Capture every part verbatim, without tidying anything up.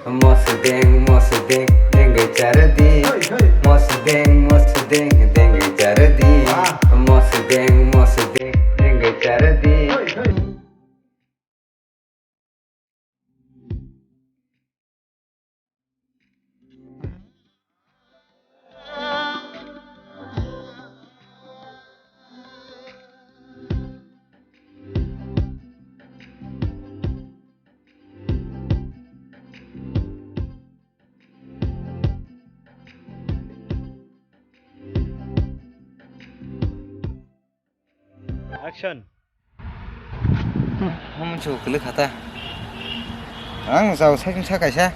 Mosdeng, mosdeng, dengwi chardi. Mosdeng, mosdeng, dengwi chardi. Mosdeng, mosdeng, dengwi chardi. Action. Hmm, omo se kwlwi kha ta. Ang jao sai sa kaisa.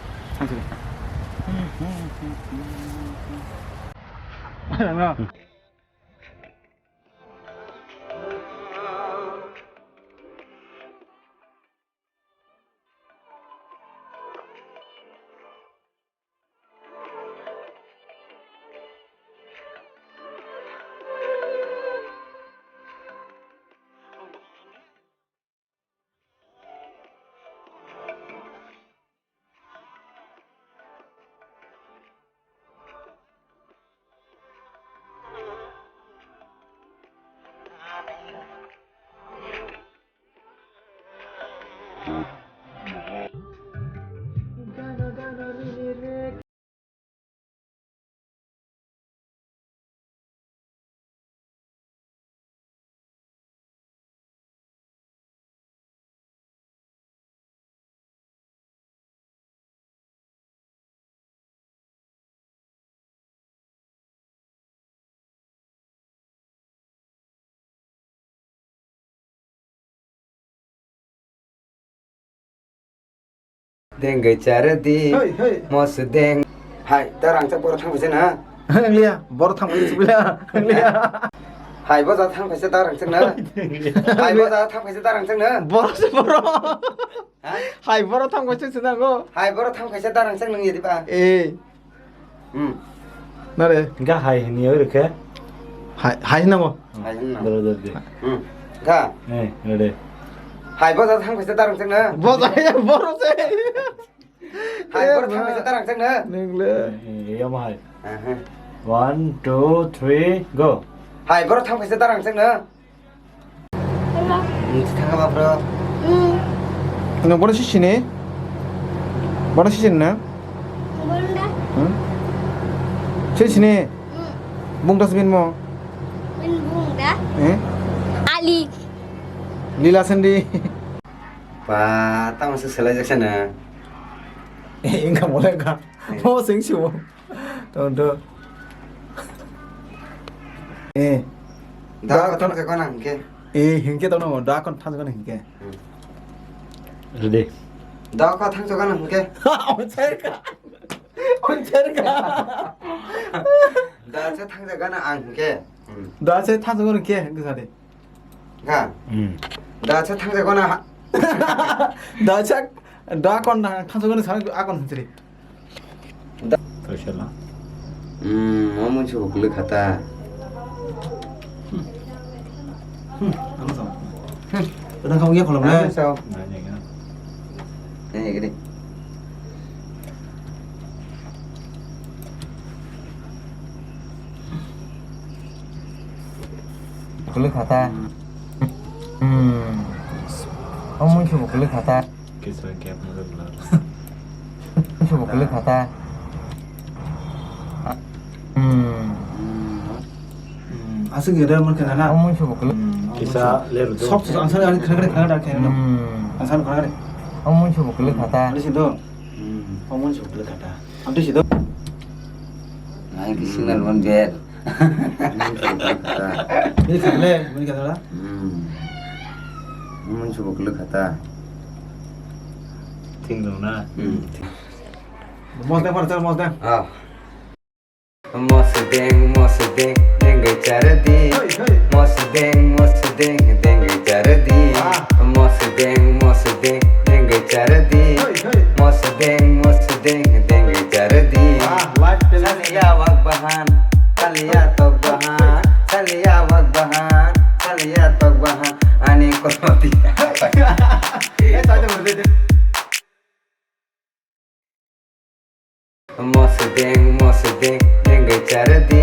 Dengwi chardi. Hey, hey. Mosdeng. Hai, ta rangchak boro thang phaisa na? Liya, boro thang phaisa liya. Liya. Hai, bo ja thang phaisa ta rangchak na? Hai, bo ja thang phaisa ta rangchak na? Boro se boro. Ha? Hai, boro thang phaisa se nango. Hai, boro thang phaisa ta rangchak nang yedi ba? Eh. Hmm. Nare. Ga hai hini oi rikhe. Hai, hai hinamo. Hai hinamo. Doro doro de. Hmm. Ga. Eh, doro de. Hai, bo ja thang phaisa ta rangchak na? Bo ja ya, boro se. Hai, boro thang phaisa ta rangchak na? Nungle. Eh, eh, yama hai. Aha. One, two, three, go. Hai, boro thang phaisa ta rangchak na? Nung si thang ba bro. Hmm. Nung bono si sini? Bono si sini na? Bono da. Hmm? Si sini? Hmm. Bung das bin mo? Bin bung da. Eh? Ali. Lila sendi. Ba, tamo se selai jak sana. Eh, inga mo le ka. Eh. Mo sing si mo. Tong to. Eh. Da Da ko tong ka kona hingke. Eh, hingke tong no, da kon thang kona hingke. Hmm. Ready. Da ko thang kona hingke. Oncer ka. Oncer ka. Da se thang kona ang hingke. Hmm. Da se thang kona hingke, hingke sade. Ka. Hmm. Da se thang kona ha. Da se Da kon da thangsa gani sa akon hensiri. Da. Toisela. Hmm, mo mun se bukle khata. Hmm. Hmm, ano sa. Hmm. Da kau ya kolam le. Ano sa. Na ni ga. Ni gede. Bukle khata. Hmm. O mun se bukle khata. Kisa gap no blur. Mun se bukle khata. Hmm. Hmm. Asik ya, dah, mun kena na. O mun se bukle. Hmm, kisa ler do. Sok, sok, ang sana, ang kena, kena, kena, kena. Hmm. Ang sana, kena, kena. O mun se bukle khata. Ada sih do. Hmm. O mun se bukle khata. Ada sih do. Nai, di signal mon ber. Bini kha le, bini kha le. Hmm. Mun se bukle khata. Thing dong na. Hmm. Mos deng, mos deng, mos deng. Ah. Mosdeng, mosdeng, dengwi chardi. Hey, hey. Mosdeng, mosdeng, dengwi chardi. Ah. Mosdeng, mosdeng, dengwi chardi. Hey, hey. Mosdeng, mosdeng, dengwi chardi. Ah, live telecast. Saliya wak bahan, saliya tok bahan, saliya wak bahan, saliya tok bahan. Ani kolmati. Eh, tadi berhenti. Mosodeng, mosodeng, nengwi chardi.